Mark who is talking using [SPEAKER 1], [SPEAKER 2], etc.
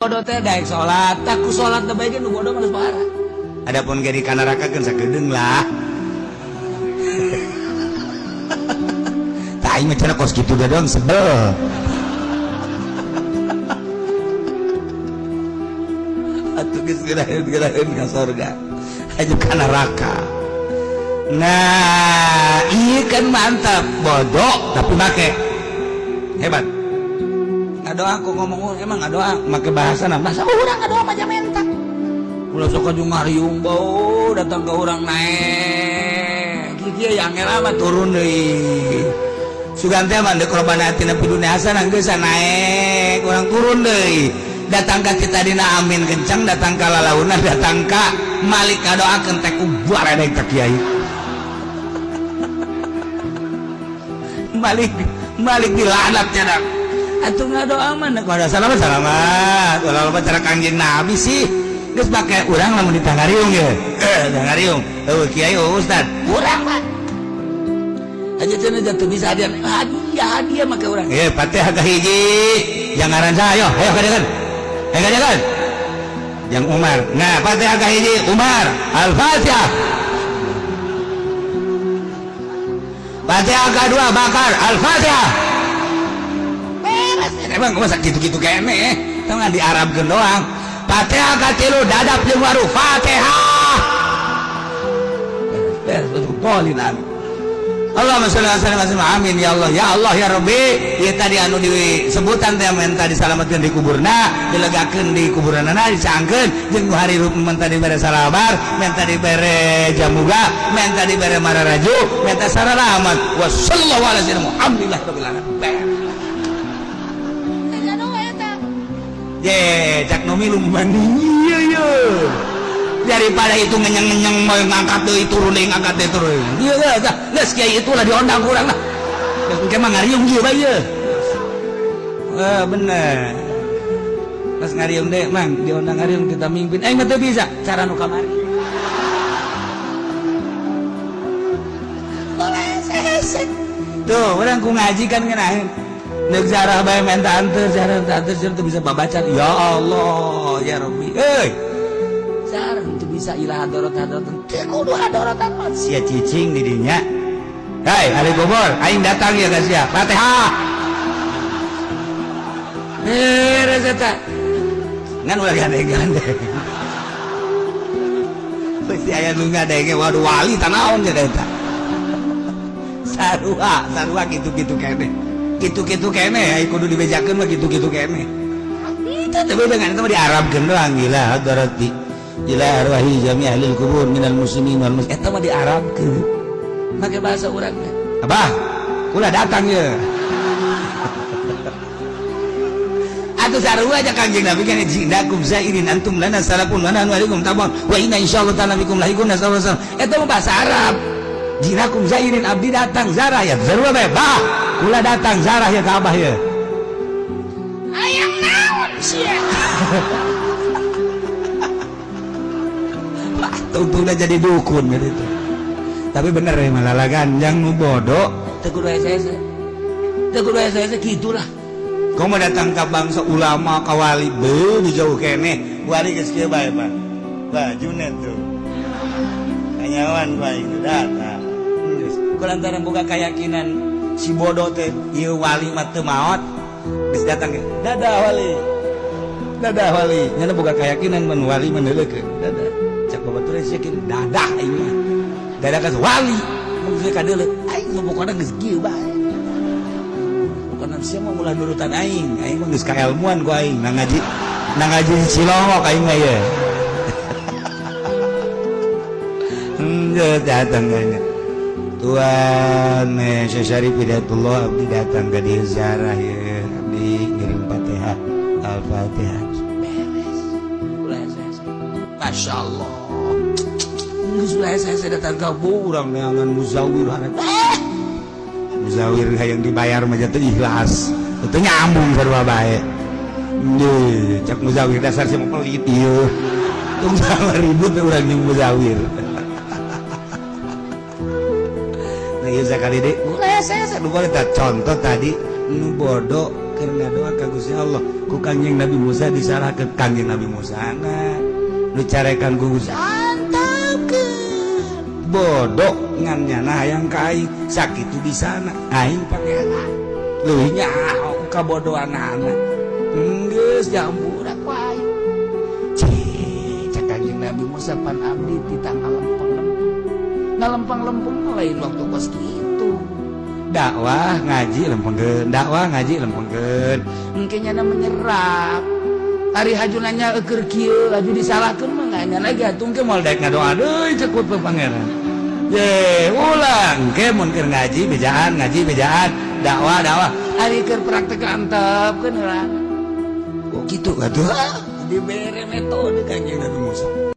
[SPEAKER 1] Bodoh teh daek salat, tak ku salat teh bae nu bodoh mah geus parah.
[SPEAKER 2] Adapun ge di kanaraka keun sakedeung lah. Tah aing mah cenah kos kitu doang sebel. Atuh geus geuraheun ka sorga. Aju ka neraka. Nah, ieu kan mantap, bodoh tapi make. Hebat.
[SPEAKER 1] Ngadoa aku ngomong emang ngadoa make bahasa nah bahasa urang ngadoa mah menta. Ulah sok aju ngariung bau datang ke urang naek. Kieu yang angel amat
[SPEAKER 2] turun deui. Sugan teh mah deuk robana atina fid dunya hasanah geus naek, urang turun deui. Datang ka kita dina amin kencang, datang ka lalaunan, datang ka malik ngadoakeun teh ku baredeg ka kiai. Malik malik dilaknat nya.
[SPEAKER 1] Atuh ngadoa mah
[SPEAKER 2] kada salamat salamat. Ulah loba cara Kangjeng Nabi sih. Geus pake urang lamun ditangariung ye. Tangariung. Eueuh kiai eueuh ustad.
[SPEAKER 1] Urang mah. Aja cenah jatuh bisa hadiah. Hadiah hadiah make urang.
[SPEAKER 2] Eh Fatihah ka hiji. Yang ngaran saha ayo, ayo kadekan. Ayo kadekan. Yang Umar. Nah, Fatihah ka hiji Umar. Al-Fatihah. Fatihah kedua Bakar. Al-Fatihah. Emang masa gitu-gitu kene tau nggak di Arabkeun doang. Fatihah katilu dadap jeung waru Fatihah.
[SPEAKER 1] Beres betul amin.
[SPEAKER 2] Allahumma sholli ala sayyidina amin ya Allah ya Allah ya Rabbi. Ieu tadi anu disebutan teh menta disalametkeun di kuburna, dilegakeun di kuburanana, dicangkeun jeung nu harirup menta dibere salabar, menta dibere jamuga, menta dibere mararaju, menta saralaman. Wa sallallahu ala sayyidina Muhammadin rabbil alamin. Ye, cak nu milu mandi ieu ye. Daripada itu ngenyeng-ngenyeng mau ngangkat deui turun deui ngangkat deui turun.
[SPEAKER 1] Ieu geus geus kiai itulah diondang ku urang lah. Geus engke mah ngariung ieu bae ieu.
[SPEAKER 2] Wah, bener.
[SPEAKER 1] Pas ngariung deh, Mang, diondang ngariung kita mimpin. Aing mah teu bisa cara nu kamari.
[SPEAKER 2] Tuh, urang ku ngaji kan ngeunaheun. Nek zarah bae menta anteur, zarah menta anteur teu bisa babacan. Ya Allah, ya Rabbi. Euy.
[SPEAKER 1] Zarah teu bisa ilah hadorot hadorot. Teu kudu hadorotan mah.
[SPEAKER 2] Sia cicing di dinya. Hei, ahli kubur, aing datang ya guys ya. Fatihah.
[SPEAKER 1] Beres eta.
[SPEAKER 2] Ngan ulah gandeng-gandeng. Pasti aya nu ngadenge waduh wali tanaon nya eta. Sarua, sarua kitu-kitu keneh. Kitu-kitu keneh ai kudu dibejakeun mah kitu-kitu keneh. Itu teh beda kan itu mah diarabkeun doang gila hadarati. Ila arwahi jami ahlil kubur minal muslimin wal muslimat.
[SPEAKER 1] Eta mah diarabkeun. Make bahasa urang teh.
[SPEAKER 2] Abah, kula datang ye. Atuh sarua aja Kangjeng Nabi kan jinakum zairin antum lana salafun wa nahnu alaikum tabun wa inna insyaallah ta'ala bikum lahiqun sallallahu alaihi wasallam. Eta mah bahasa Arab. Jinakum zairin abdi datang zarah ya sarua bae. Bah, kula datang zarah ya ka abah ye.
[SPEAKER 1] Hayang naon sia?
[SPEAKER 2] Wah, untungnya jadi dukun gitu. Tapi bener ya malah lagan yang nu bodoh
[SPEAKER 1] teu kudu hese-hese. Teu kudu hese-hese kitulah.
[SPEAKER 2] Kau mau datang ke bangsa ulama ka wali beuh jauh keneh. Wali geus kieu bae, Pak. Bajuna tuh. Kanyawan bae itu datang.
[SPEAKER 1] Geus kulantaran boga keyakinan
[SPEAKER 2] si bodoh teh ieu wali mah teu maot. Geus datang ge. Dadah wali. Dadah wali. Nya boga keyakinan mun wali mah neuleukeun. Dadah. Cak babatur yakin dadah aing mah. Dadah ka wali.
[SPEAKER 1] Mun geus kadeuleu aing mah pokona geus kieu bae. Pokona sia mah ulah nurutan aing.
[SPEAKER 2] Aing mah geus kaelmuan ku aing na ngaji. Na ngaji Cilongok aing mah ye. Geus datang nya. Tuan Syekh Syarif Hidayatullah abdi datang ka dieu ziarah ye. Abdi ngirim Fatihah. Al-Fatihah.
[SPEAKER 1] Beres. Ulah hese-hese. Masya Allah. Geus ulah hese-hese datang ka
[SPEAKER 2] urang neangan muzawir hareup. Muzawir hayang dibayar mah teu ikhlas. Teu nyambung sarua bae. Deui, cak muzawir dasar sia mah pelit ieu. Tong sama ribut urang jeung muzawir. Nah, ieu sakali deui ulah hese-hese nu boleh tah contoh tadi nu bodoh Keur ngadoa ka Gusti Allah ku Kangjeng Nabi Musa disalahkeun. Kangjeng Nabi Musa na nu carekan ku Gusti, antepkeun, bodoh ngan nyana hayang ka aing sakitu bisana aing pangeran leuwih nyaho ku kabodohan anak. Geus jamburak ku aing. Cih, cek Kangjeng Nabi Musa, pan abdi titah ngalempeng-lempeng. Ngalempeng-lempeng lain waktu kos kitu. Dakwah ngaji lempengkeun, dakwah ngaji lempengkeun, engke nyana menyerap. Ari haju nanya eukeur kieu, haju disalahkeun mah nyana ge atuh engke moal daek ngadoa deui, cek ku pangeran. Ye, ulang engke mun keur ngaji bejaan, ngaji bejaan, dakwah dakwah. Ari keur praktek antepkeun heula. Oh, kitu atuh. Dibere metode Kanjeng Nabi Musa.